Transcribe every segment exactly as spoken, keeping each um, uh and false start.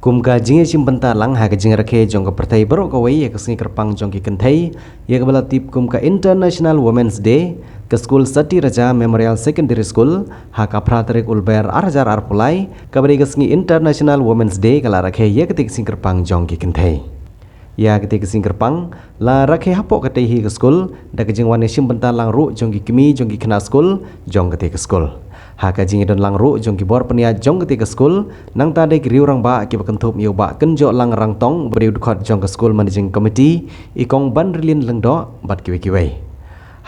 Kum ka jingïashim bynta lang ha ka jingrakhe jong ka pyrthei baroh kawei ïa ka sngi kyrpang jong ki kynthei, ïa kaba la tip kum ka International Women's Day, ka skul Sati Raja Memorial Secondary School, ha ka phra tarik u Lber ar hajar arphew lai, kaba dei ka sngi International Women's Day, ka la rakhe ïa katei ka sngi kyrpang jong ki kynthei. Ïa katei ka sngi kyrpang la rakhe hapoh katei hi ka skul da ka jingwan ïashim bynta lang ruh jong ki kmie jong ki khynnah skul jong katei ka skul. Ha ka jingïadon lang ruh jong ki bor pynïaid jong katei ka skul, nangta da ki riew rangbah kiba kynthup ïa u Bah Kynjohlang Rangtong, uba dei u dkhot jong ka skul managing committee, i Kong Banrilin Lyngdoh bad kiwei kiwei.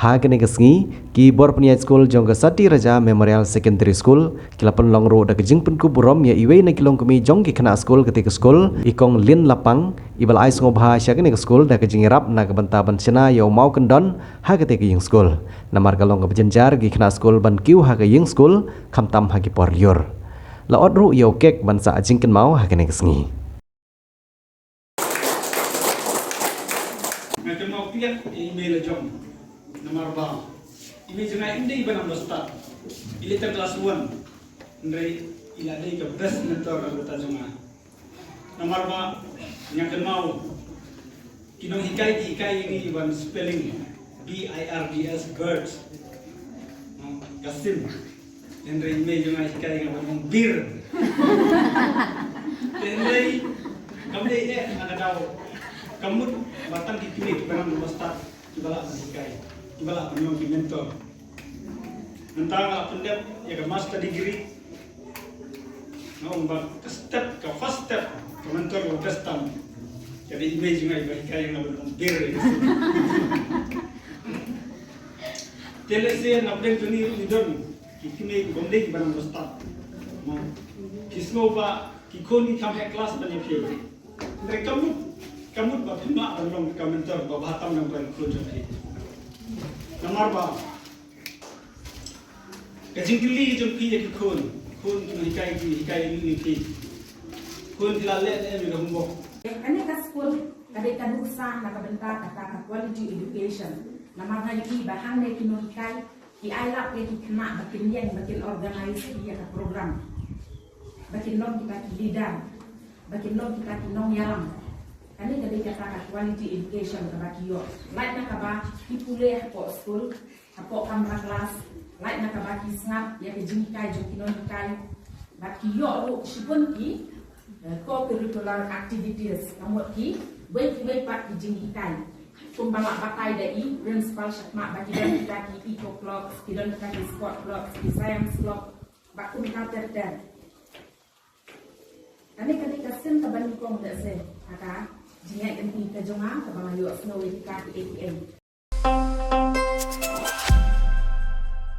Ha kane ka sngi, ki bor pynïaid skul jong ka Sati Raja Memorial Secondary School, ki la pynlong ruh da ka jingpynkup burom ïa iwei na ki longkmie jong ki khynnah skul katei ka skul, i Kong Lin Lapang, iba la ai sngewbha sha kane ka skul da ka jingïarap na ka bynta ban shna ïa u mawkyndon ha katei ka ïing skul. Namar ka long kaba jynjar ki khynnah skul ban kiew ha ka ïing skul, khamtam ha ki por lyiur. La ot ruh ïa u kek ban sah jingkynmaw ha kane ka sngi. Nga kynmaw pynïap ïa i mei la jong. Namar ba i mei jong nga im dei ba nang ba stad. I leit tang klas one. Hynrei i la dei ka best mentor ka bynta jong nga. Namar ba nga kynmaw ki nonghikai ki hikai ïa ngi ban spelling, B I R D S, birds. Ka sim. Hynrei i mei jong nga i hikai nga ban ong bir. Hynrei kam dei eh na ka daw. Ka mut ba tang ki kmie kiba nang ba stad kiba lah ban hikai, kiba lah ban long ki mentor. Mynta nga la pyndep ïa ka master degree. Nga ong ba ka step, ka first step, ka mentor ka best tam. Ka dei i mei jong nga iba hikai nga ban ong bir. Te lehse na pdeng jong ngi ruh ngi don ki kmie ki bym dei kiba nang ba stad. Ki sngew ba ki khun ki kham heh klas ban ïa phi. Hynrei ka mut, ka mut ba phim lah ban long ka mentor ba bha tam na ka bynta ki khun jong phi. Namar ba ka jingkylli jong phi ïa ki khun, khun ki nonghikai ki hikai ïa phi. Khun ki la leh ne em ïa ka homework. Kane ka skul ka dei ka nuksa na ka bynta kata ka quality education. Namar nga ïohi ba hangne ki nonghikai ki ailad ïa ki khynnah ba kin ïeng ba kin organize ïa ka program. Ba kin long kita ki leader, ba kin long kita ki nongïalam. Kane ka dei kata ka quality education kaba ki ïoh. Lait na kaba ki pule hapoh skul, hapoh kamra klas, lait na kaba ki sngap ïa ka jinghikai jong ki nonghikai. Bad ki ïoh ruh shibun ki eh, co-curricular activities, ka mut kiwei kiwei pat ki jinghikai. Kumba la batai da i principal shakhmat ba ki don kita ki eco clubs, ki don kita ki sport clubs, ki science club, bad kumta ter ter. Kane ka dei ka sien kaba nyngkong lehse ha ka jingïaid lynti ka jong nga kaba nga ïohsngew ïa kita kiei kiei.